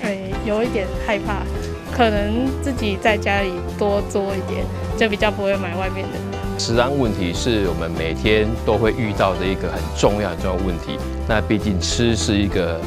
欸，有一點害怕，可能自己在家裡多做一點，就比較不會買外面的。食安問題是我們每天都會遇到的一個很重要很重要問題。那畢竟吃是一個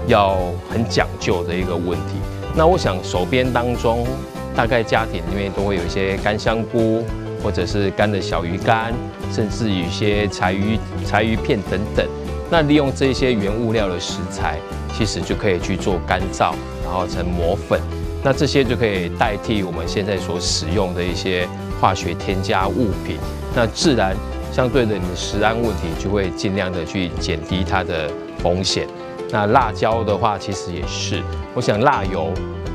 要很講究的一個問題。那我想手邊當中，大概家庭裡面都會有一些乾香菇，或者是乾的小魚乾，甚至有一些柴魚片等等。那利用這些原物料的食材，其實就可以去做乾燥，然後成磨粉。那這些就可以代替我們現在所使用的一些化學添加物品。那自然相對的，你的食安問題就會盡量的去減低它的風險。那辣椒的話，其實也是，我想辣油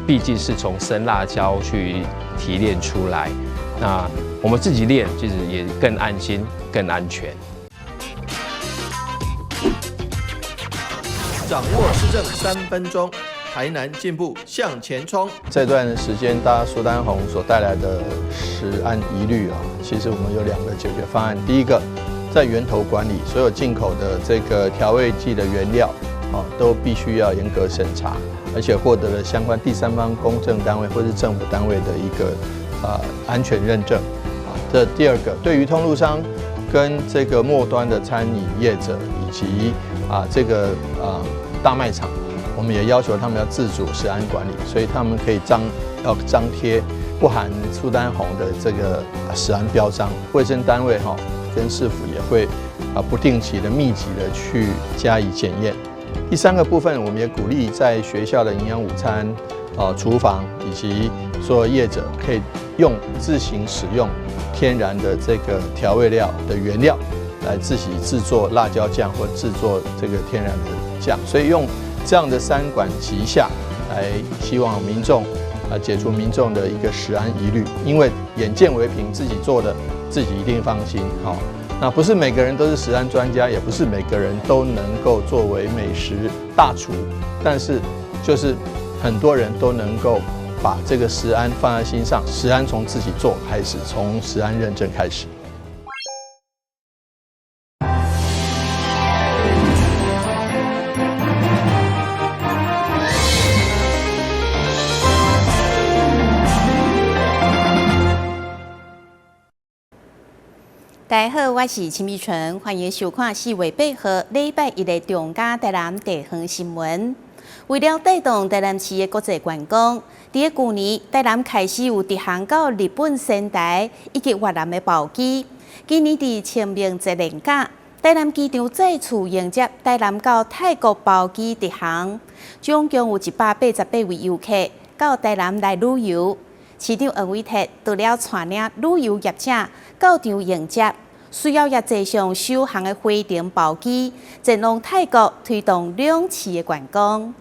畢竟是從生辣椒去提煉出來，那我們自己煉，其實也更安心、更安全。掌握市政3分鐘，台南進步向前衝。這段時間，大家蘇丹紅所帶來的食安疑慮啊，其實我們有兩個解決方案。第一個，在源頭管理，所有進口的這個調味劑的原料啊，都必須要嚴格審查，而且獲得了相關第三方公證單位或是政府單位的一個安全認證。啊，這第二個，對於通路商跟這個末端的餐飲業者以及這個大賣場，我們也要求他們要自主食安管理，所以他們可以張貼不含蘇丹紅的這個食安標章。衛生單位哈跟市府也會不定期的密集的去加以檢驗。第三個部分，我們也鼓勵在學校的營養午餐、廚房以及所有業者可以用自行使用天然的這個調味料的原料來自己製作辣椒醬或製作這個天然的醬，所以用這樣的三管齊下來，希望民眾解除民眾的一個食安疑慮，因為眼見為憑，自己做的自己一定放心。好，那不是每個人都是食安專家，也不是每個人都能夠作為美食大廚，但是就是很多人都能夠把這個食安放在心上，食安從自己做開始，從食安認證開始。大家好，我是陳美純，歡迎收看4月8號禮拜一的中嘉台南地方新聞。為了帶動台南市的國際觀光，佇咧舊年台南開始有直航到日本仙台以及越南的包機。今年佇清明節連假，台南機場再次迎接台南到泰國包機直航，總共有188位遊客到台南來旅遊。市長黃偉哲除了帶領旅遊業者到場迎接，隨後也坐上首航的飛龍包機，前往泰國推動兩市的觀光。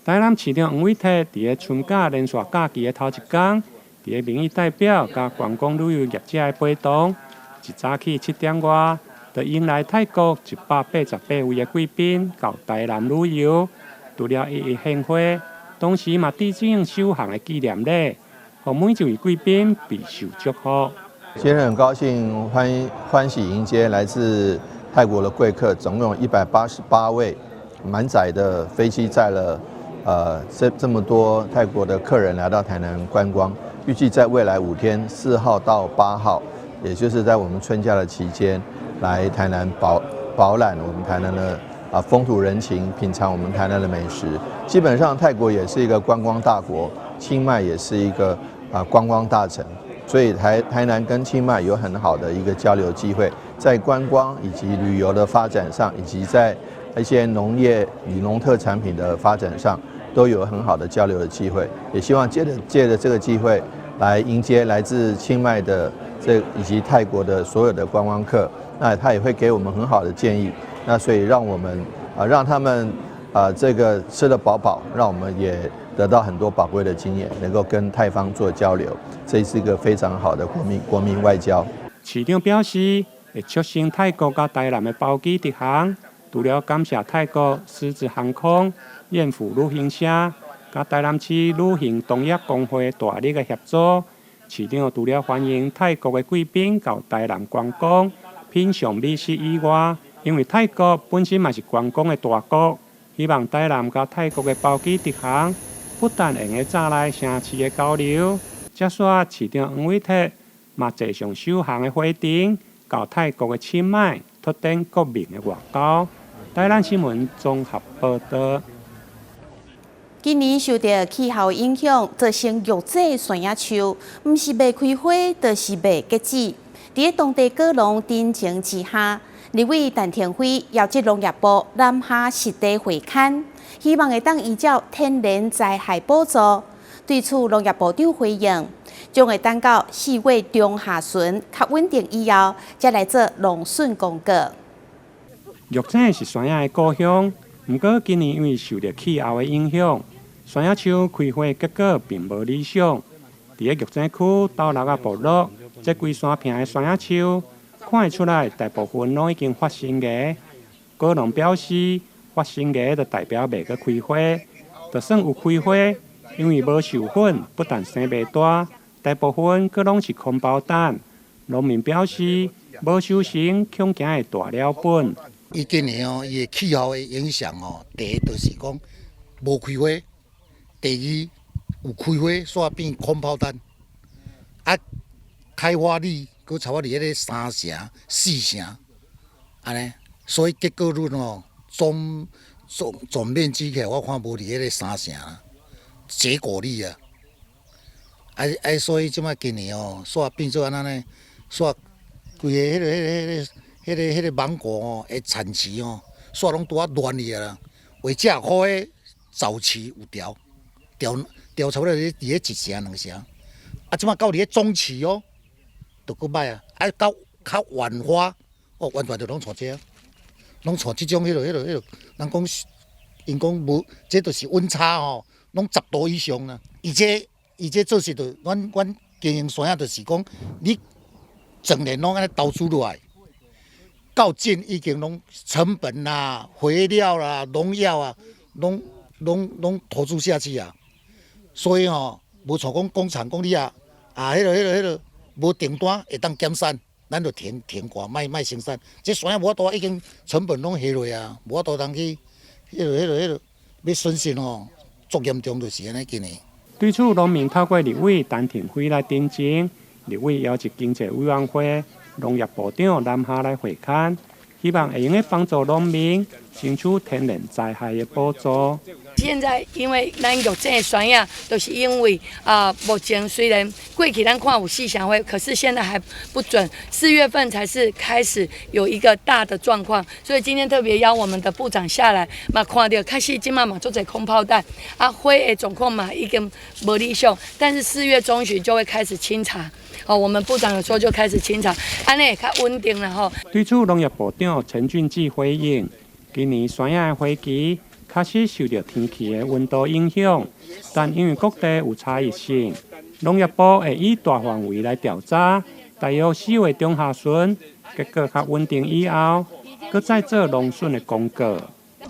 台南市長黃偉哲佇咧春假連續假期的頭一工，佇咧民意代表佮觀光旅遊業者的陪同，一早起7點外，就迎來泰國188位的貴賓到台南旅遊。除了一一獻花，同時嘛致敬首航的紀念禮，予每一位貴賓備受祝福。今天很高興歡喜迎接來自泰國的貴客，總共188位，滿載的飛機載了這麼多泰國的客人來到台南觀光。預計在未來5天，4號到8號，也就是在我們春假的期間，來台南飽覽我們台南的風土人情，品嘗我們台南的美食。基本上泰國也是一個觀光大國，清邁也是一個觀光大城。所以台南跟清邁有很好的一個交流機會，在觀光以及旅遊的發展上，以及在一些農業與農特產品的發展上，都有很好的交流的機會。也希望借著這個機會，來迎接來自清邁的這以及泰國的所有的觀光客。那他也會給我們很好的建議。那所以讓我們讓他們這個吃得飽飽，讓我們也得到很多寶貴的經驗，能夠跟泰方做交流，這是一個非常好的國民外交。市長表示，會促成泰國佮台南的包機直航，除了感謝泰國獅子航空、豔福旅行社、佮台南市旅行同業公會大力的協助，市長除了歡迎泰國的貴賓到台南觀光、品嘗美食以外，因為泰國本身嘛是觀光的大國，希希望台南佮泰國的包機直航，不但會用得帶來城市的交流，接續市長黃偉哲嘛坐上首航的飛船，到泰國的清邁拓展國民的外交。台南新聞綜合報導。今年受著氣候影響，造成玉井山仔樹，毋是袂開花，就是袂結籽。佇咧當地果農陳情之下，立委陳亭妃邀集農業部南下實地會勘，希望會當依照天然災害補助。對此，農業部長回應，將會等到4月中下旬較穩定以後，才來做農損公告。玉井是山仔的故鄉，毋過今年因為受著氣候的影響，山仔樹開花結果並無理想。佇咧玉井區斗六仔部落，這規山坪的山仔樹，看會出來大部分攏已經發新芽。果農表示，發新芽就代表袂閣開花，就算有開花，因為無授粉，不但生袂大，大部分閣攏是空包蛋。農民表示，無收成，恐驚會大了本。伊今年哦，伊的氣候的影響哦，第一就是講無開花，第二有開花，煞變空包蛋，啊，開花率閣差不多佇彼个三成、四成，按呢，所以結果率哦，總總總面積起來，我看無佇彼个三成，結果率啊，啊啊，所以這擺今年哦，煞變做按呢，煞規個彼个彼个彼个。彼个彼个芒果吼，的產期吼，煞攏拄仔亂去啊啦。或者好的早期有調，調調差不多佇咧一成兩成。啊，這擺到佇咧中期哦，就閣歹啊。啊，到較晚花，哦，完全就攏錯這，攏錯這種彼个彼个彼个，人講𪜶講無，這就是溫差吼，攏10度以上啦。伊這伊這做事就，阮阮經營山仔就是講，你整年攏按呢投資落來。到盡已經攏成本啦、肥料啦、農藥啊，攏攏攏投資下去啊。所以吼，無像講工廠講你啊啊，彼個彼個彼個無訂單會當減產，咱就停停掛，莫莫生產。這山仔無法度，已經成本攏下落啊，無法度通去彼個彼個彼個欲損失吼，足嚴重，就是按呢今年。對此，農民透過立委陳亭妃來陳情，立委邀集經濟委員會、農業部長南下來會勘，希望會用得幫助農民爭取天然災害的補助。現在因為咱玉井的山仔，都是因為啊，目前雖然過去咱看有四成花，可是現在還不準，4月份才是開始有一個大的狀況，所以今天特別邀我們的部長下來，嘛看著確實這馬嘛足濟空包蛋，啊花的狀況嘛已經無理想，但是4月中旬就會開始清查。哦，我們部長有說就開始清查，按呢較穩定啦吼。對此，農業部長陳俊志回應：今年山仔的花期確實受著天氣的溫度影響，但因為各地有差異性，農業部會以大範圍來調查，大約4月中下旬，結果較穩定以後，閣再做農損的公告。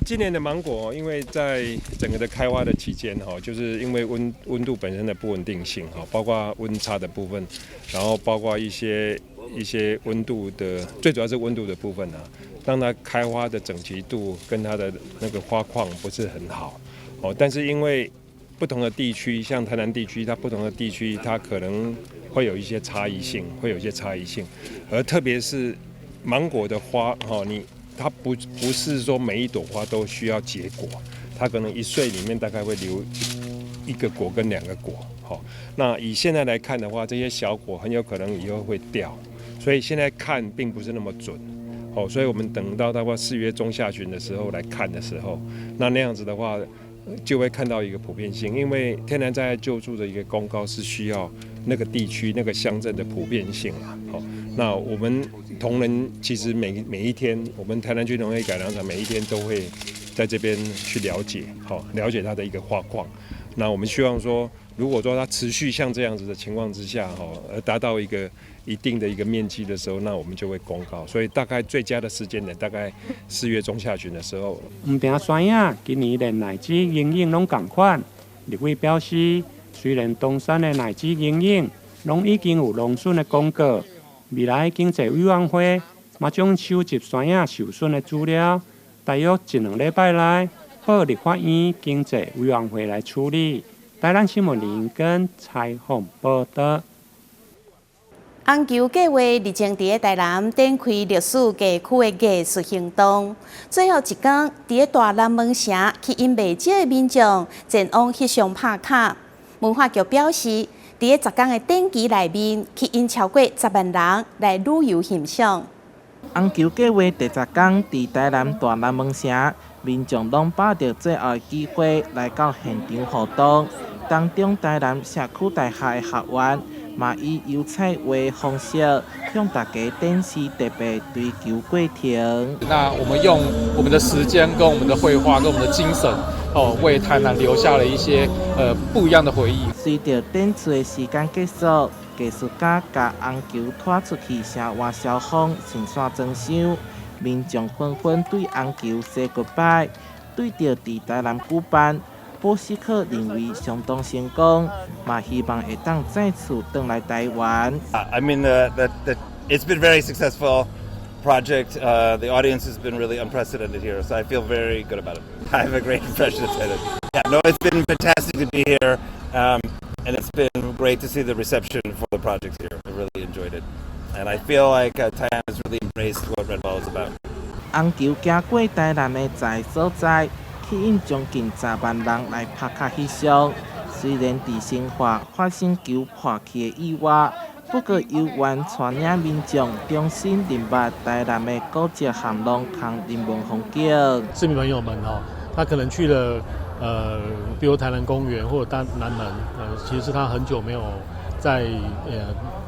今年的芒果，因為在整個的開花的期間，哈，就是因為溫溫度本身的不穩定性，哈，包括溫差的部分，然後包括一些一些溫度的，最主要是溫度的部分啊，讓它開花的整齊度跟它的那個花況不是很好，哦，但是因為不同的地區，像台南地區，它不同的地區，它可能會有一些差異性，會有一些差異性，而特別是芒果的花，哈，你。它不不是說每一朵花都需要結果，它可能一穗裡面大概會留一個果跟兩個果，好，那以現在來看的話，這些小果很有可能以後會掉，所以現在看並不是那麼準，好，所以我們等到大概4月中下旬的時候來看的時候，那那樣子的話，就會看到一個普遍性，因為天然災害救助的一個公告是需要那個地區那個鄉鎮的普遍性啊，好，那我們同仁其實每每一天，我們台南區農業改良場每一天都會在這邊去了解，好，了解它的一個花況。那我們希望說，如果說它持續像這樣子的情況之下，哈，而達到一個一定的一個面積的時候，那我們就會公告。所以大概最佳的時間點，大概4月中下旬的時候。毋但山仔，今年連奶子營養攏仝款。立委表示，雖然東山的奶子營養攏已經有農損的公告，未來經濟委員會嘛將收集山仔受損的資料，大約一兩禮拜內報立法院經濟委員會來處理。台南新聞林根採訪報導。紅球計劃日前佇台南展開歷史街區的藝術行動，最後一工佇大南門城吸引袂少的民眾前往翕相拍卡。文化局表示，佇10工的展期內面，吸引超過10萬人來旅遊欣賞。紅球計劃第十工佇台南大南門城，民眾攏把著最後的機會來到現場互動。當中，台南社區大學的學員嘛以油彩畫方式向大家展示特別追求過程。那我們用我們的時間、跟我們的繪畫、跟我們的精神，哦，為台南留下了一些不一樣的回憶。隨著展出的時間結束，藝術家共紅球拖出去城外消防線線裝箱，民眾紛紛對紅球 say goodbye。對著佇台南舉辦，波斯克認為相當成功，嘛希望會當再次轉來台灣。 I mean, it's been very successful project. The audience has been really unprecedented here, so I feel very good about it. I have a great impression of Tainan. Yeah, no, it's been fantastic to be here, and it's been great to see the reception for the project here. I really enjoyed it, and I feel like Taiwan has really embraced what Red Ball is about. 紅球行過台南的10个所在，吸引將近10萬人來拍卡翕相。雖然佇新化發生球破去的意外，不過猶原帶領民眾重新認捌台南的古蹟和農崁人文風景。市民朋友們哦，他可能去了比如台南公園或者大南門，其實是他很久沒有在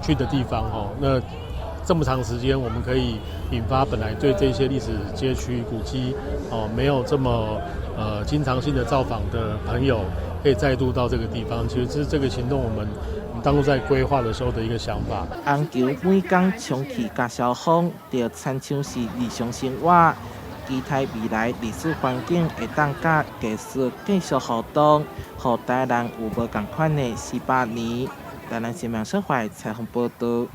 去的地方哦。那這麼長時間，我們可以引發本來對這些歷史街區古蹟哦沒有這麼經常性的造訪的朋友，可以再度到這個地方。其實這是這個行動，我們當初在規劃的時候的一個想法。紅球每工充氣佮消風，就親像是日常生活。期待未來歷史環境會當佮藝術繼續互動，予台南有無仝款的400年。台南新聞小懷採訪報導。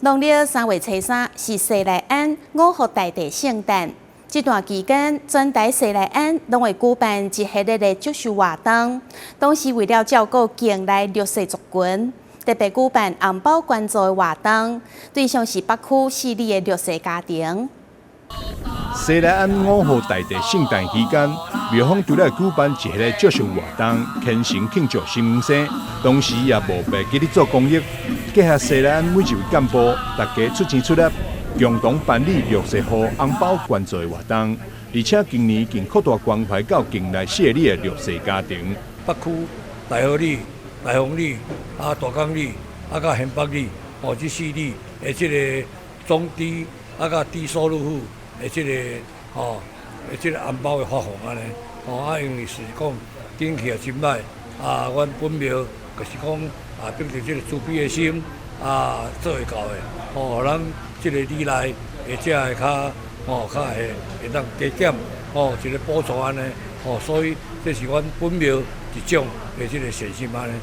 農曆3月初3是西來庵五福大帝聖誕，這段期間，全台西來庵攏會舉辦一系列的祝壽活動，同時為了照顧境內弱勢族群，特別舉辦紅包捐助的活動，對象是北區四里的弱勢家庭。西來庵五福大帝聖誕期間，廟方除了舉辦一系列祝壽活動，虔誠慶祝神明生，同時也無白記咧做公益。結合西來庵每一位幹部，大家出錢出力，共同辦理弱勢戶紅包捐助的活動，而且今年更擴大關懷到境內四里的弱勢家庭。北區大和里、大豐里、啊大港里、啊佮縣北里，哦，這四里的這个中低啊佮低收入戶的這个吼，的這个紅包的發放按呢，吼啊，因為是講景氣也真䆀，啊，阮本廟就是講啊，秉著這个慈悲的心啊，做會到的，吼，咱這个里內會才會較吼較會會當加減吼一个補助按呢，吼，所以這是阮本廟一種的這个善心按呢。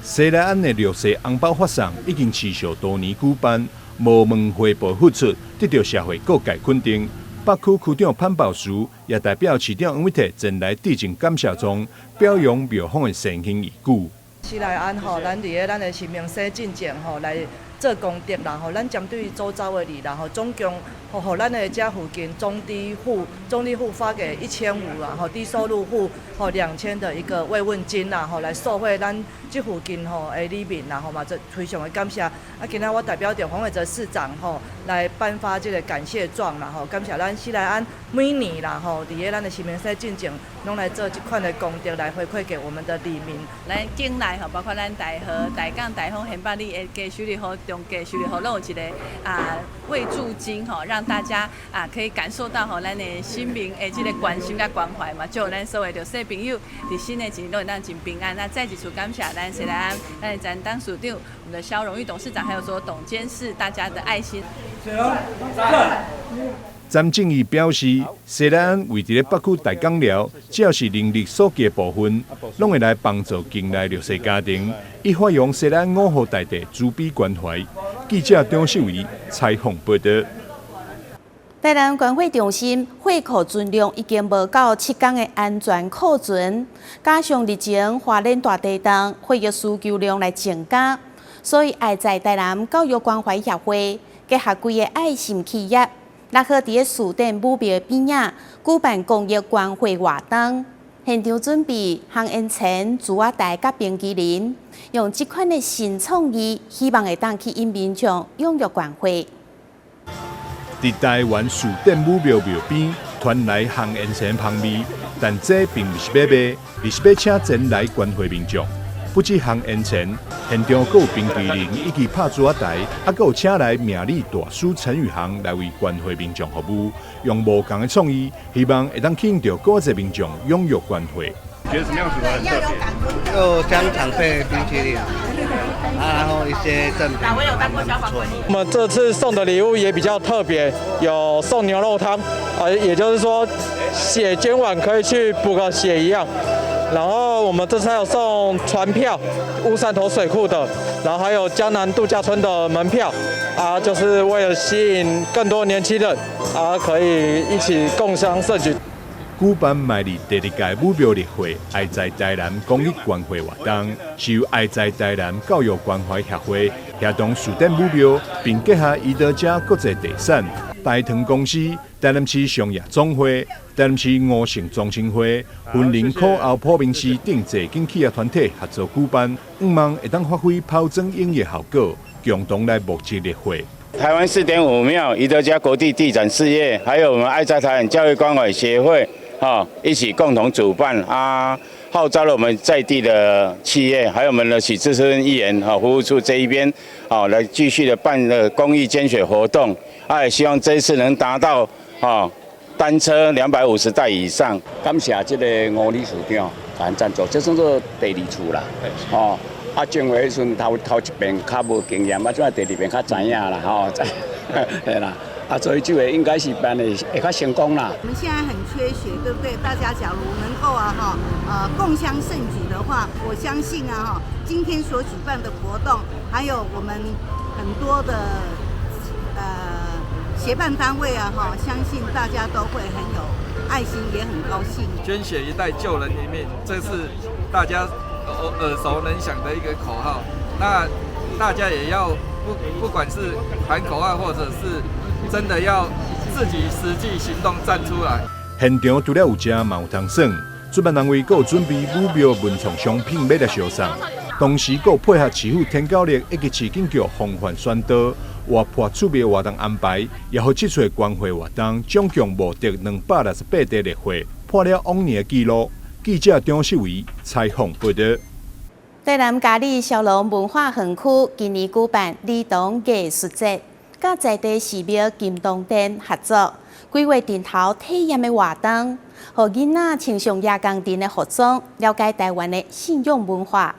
西來庵的弱勢紅包發送已經持續多年舉辦，無問回報付出，得到社會各界肯定。北區區長潘寶樹也代表市長黃偉哲前來致贈感謝狀，表揚廟方的善行義舉。西來庵吼，咱佇咧咱的神明生進前吼來做功德啦吼，咱針對周遭的里啦吼，總共予咱的遮附近中低戶，中低戶發給1500啦吼，低收入戶吼2000的一個慰問金啦吼，來受惠咱這附近吼的里民啦吼嘛，這非常的感謝。啊，今仔我代表著黃偉哲市長吼來頒發這個感謝狀啦吼，感謝咱西來庵每年啦吼，佇咧咱的神明生進前，攏來做這款的功德來回饋給我們的里民。咱境內吼，包括咱大和、大港、大豐、縣北里的低收入戶、中低收入戶，攏有一個啊慰助金吼，讓大家啊可以感受到吼咱的神明的這個關心佮關懷嘛，祝咱所有的弱勢朋友佇新的一年攏會當真平安。那再一次感謝咱西來庵，咱的前董事長，我們的蕭榮玉董事長，還有所有董監事大家的愛心。詹正義表示，西來庵位佇咧北區大港寮，只要是能力所及的部分，攏會來幫助境內弱勢家庭，以發揚西來庵五福大帝慈悲關懷。記者張秀儀採訪報導。台南觀貨中心貨庫存量已經無夠7工的安全庫存，加上日前花蓮大地震，貨物需求量來增加，所以愛在台南教育關懷協會結合幾个愛心企業，來合佇咧士典武廟的邊仔舉辦公益捐血活動，現場準備烘煙腸、珠仔台佮冰淇淋，用這款的新創意，希望會當吸引民眾踴躍捐血。佇台灣士典武廟廟邊傳來烘煙腸香味，但這並毋是欲賣，而是欲請前來捐血民眾。不止烘煙腸，現場閣有冰淇淋以及拍珠仔台，猶閣有請來命理大師陳宇航來為捐血民眾服務，用無仝的創意，希望會當吸引著閣濟民眾踴躍捐血。覺得什麼樣子很特別？就香腸配冰淇淋，啊，然後一些贈品蠻不錯。我們這次送的禮物也比較特別，有送牛肉湯，啊，也就是說血捐完可以去補個血一樣。然後我們這次還有送船票，烏山頭水庫的，然後還有江南度假村的門票，啊，就是為了吸引更多年輕人，啊，可以一起共襄盛舉。舉辦邁入第二屆武廟立會愛在台南公益捐血活動，是由愛在台南教育關懷協會協同士典武廟，並結合宜德家國際地產、大唐公司、台南市商業總會、台南市吳姓宗親會、雲林苦後普明寺等濟間企業團體合作舉辦，向望會當發揮拋磚引玉效果，共同來募集立血。台灣士典武廟、宜德家國際地產事業，還有我們愛在台南教育關懷協會，哈，一起共同主辦啊，號召了我們在地的企業，還有我們的許志深議員哈，服務處這一邊，好來繼續的辦的公益捐血活動，啊，也希望這一次能達到啊單車250袋以上。感謝這個吳理事長共咱贊助，這算做第二次啦，哦，啊，前回彼陣頭頭一遍較無經驗，啊，這擺第二遍較知影啦，吼，嘿啦。啊，所以這個應該是辦的會較成功啦。我們現在很缺血，對不對？大家假如能夠啊哈，共襄盛舉的話，我相信啊哈，今天所舉辦的活動，還有我們很多的協辦單位啊哈，相信大家都會很有愛心，也很高興。捐血一袋救人一命，這是大家耳熟能詳的一個口號。那大家也要不管是喊口號，或者是真的要自己實際行動站出來。現場除了有食嘛有通耍，主辦單位閣有準備武廟文創商品欲來相送，同時閣配合市府天狗力以及市警局防範宣導，活潑趣味活動安排，也予這次捐血活動總共募得268袋熱血，破了往年的紀錄。記者張世偉採訪報導。台南佳里小龍文化園區今年舉辦兒童藝術節，佮在地寺廟金堂殿合作，規劃陣頭體驗的活動，予囡仔穿上爺公陣的服裝，了解台灣的信仰文化。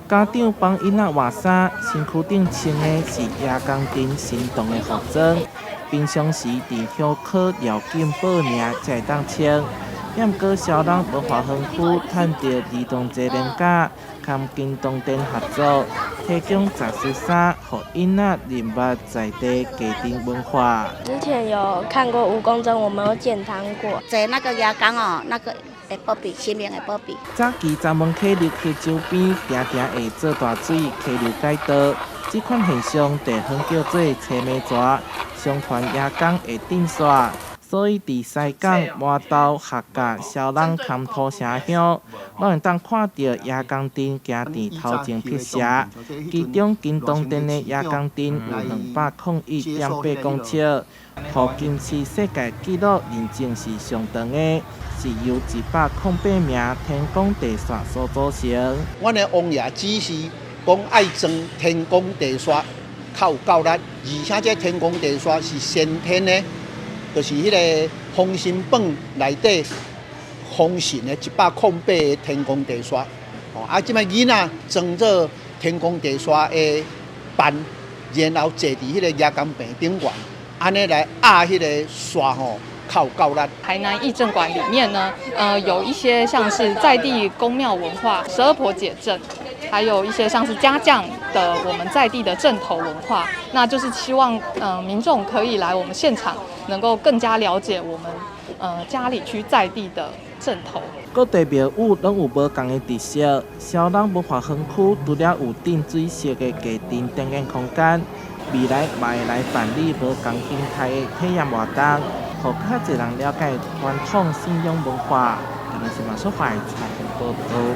家長幫囡仔換衫，身軀頂穿的是爺公陣神童的服裝，平常時佇許可條件報名才會當穿。毋過蕭朗文化園區趁著兒童節連假，佮金堂殿合作，提供雜色衫，予囡仔認捌在地家庭文化。之前有看過蜈蚣陣，我們有剪糖果，坐那個爺公哦，那個會保庇，神明會保庇。早期閘門溪流溪周邊，定定會做大水溪流改道，這款現象地方叫做青暝蛇，相傳爺公會鎮煞。所以佇西港、麻豆、客家、蕭朗、崁土城鄉，攏會當看著爺公陣行佇頭前辟邪。其中金堂殿的爺公陣有201.8公尺，予金氏世界紀錄認證是上長的，是由108名天公地煞所組成。阮的王爺指示講愛裝天公地煞較有夠力，而且這天公地煞是先天的。就是彼个封神榜內底封神的108個天公地煞，哦，啊，這擺囡仔裝做天公地煞的扮，然後坐佇彼个爺公棚頂懸，按呢來壓彼個煞吼，較有夠力。台南藝政館裡面呢，有一些像是在地宮廟文化、十二婆姐陣。還有一些像是家醬的我們在地的陣頭文化，那就是希望民眾可以來我們現場，能夠更加了解我們佳里區在地的陣頭。各地廟宇攏有無仝的特色，蕭朗文化園區除了有鎮水色的家庭展演空間，未來嘛會來辦理無仝形態的體驗活動，予較濟人了解傳統信仰文化。台南新聞所採訪報導。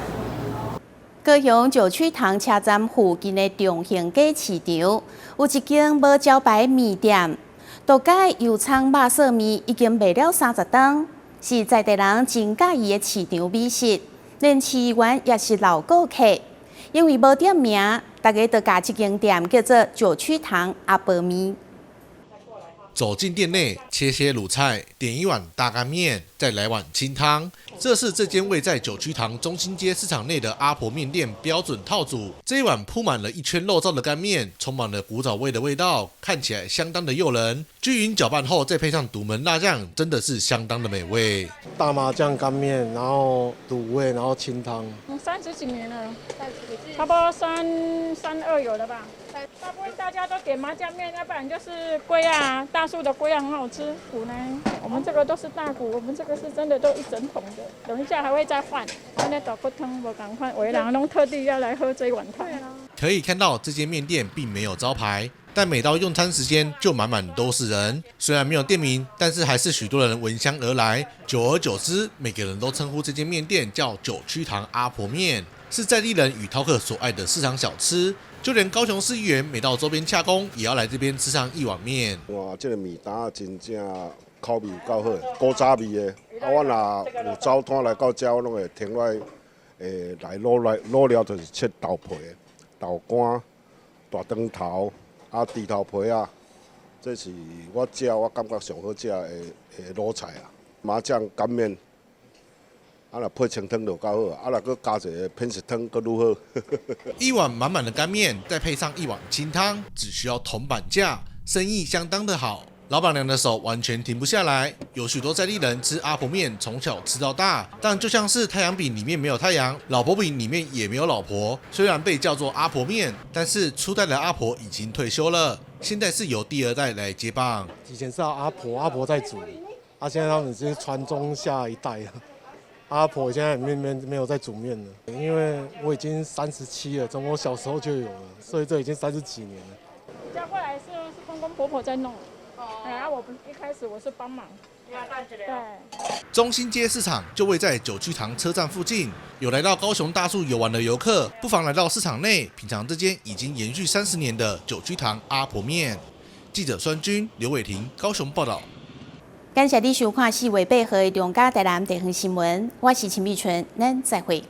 高雄九曲堂車站附近的中興街市場，有一間無招牌麵店，獨家油蔥肉燥麵已經賣了30冬，是在地人真佮意的市場美食，連市議員也是老顧客。因為無店名，大家就共這間店叫做九曲堂阿婆麵。走進店內，切些滷菜，點一碗大乾麵，再來碗清湯。這是這間位在九曲堂中心街市場內的阿婆麵店標準套組。這一碗鋪滿了一圈肉燥的乾麵，充滿了古早味的味道，看起來相當的誘人。均勻攪拌後，再配上獨門辣醬，真的是相當的美味。大麻醬乾麵，然後滷味，然後清湯。 30幾年了，差不多3、32有了吧。大部分大家都點麻醬麵，要不然就是粿仔，大樹的粿仔很好吃。骨呢，我們這個都是大骨，我們這個是真的都一整桶的。等一下還會再換。那大骨湯無仝款，有的人攏特地要來喝這一碗湯。可以看到這間麵店並沒有招牌，但每到用餐時間就滿滿都是人。雖然沒有店名，但是還是許多人聞香而來。久而久之，每個人都稱呼這間麵店叫九曲堂阿婆麵，是在地人與饕客所愛的市場小吃。就連高雄市議員每到周邊洽公，也要來這邊吃上一碗麵。哇，這個麵擔真正口味有夠好，古早味的。啊，我若有走攤來到遮，我攏會停落來，來滷來滷料就是切豆皮、豆乾、大腸頭、啊豬頭皮仔，這是我食我感覺上好食的滷菜啊。麻醬乾麵，啊若配清湯就夠好，啊若閣加一個偏食湯，閣愈好。一碗滿滿的乾麵，再配上一碗清湯，只需要銅板價，生意相當的好。老闆娘的手完全停不下來，有許多在地人吃阿婆麵，從小吃到大，但就像是太陽餅裡面沒有太陽，老婆餅裡面也沒有老婆。雖然被叫做阿婆麵，但是初代的阿婆已經退休了，現在是由第二代來接棒。以前是阿婆，阿婆在煮，啊，現在他們是傳宗下一代。阿婆現在沒有在煮麵了，因為我已經37了，從我小時候就有了，所以這已經30幾年了。嫁過來是公公婆婆在弄。哎，我不一開始我是幫忙。對。中心街市場就位在九曲堂車站附近，有來到高雄大樹遊玩的遊客，不妨來到市場內品嘗這間已經延續30年的九曲堂阿婆麵。記者孫軍、劉偉婷高雄報道。感謝你收看四月八號的中嘉台南地方新聞，我是陳美春，咱再會。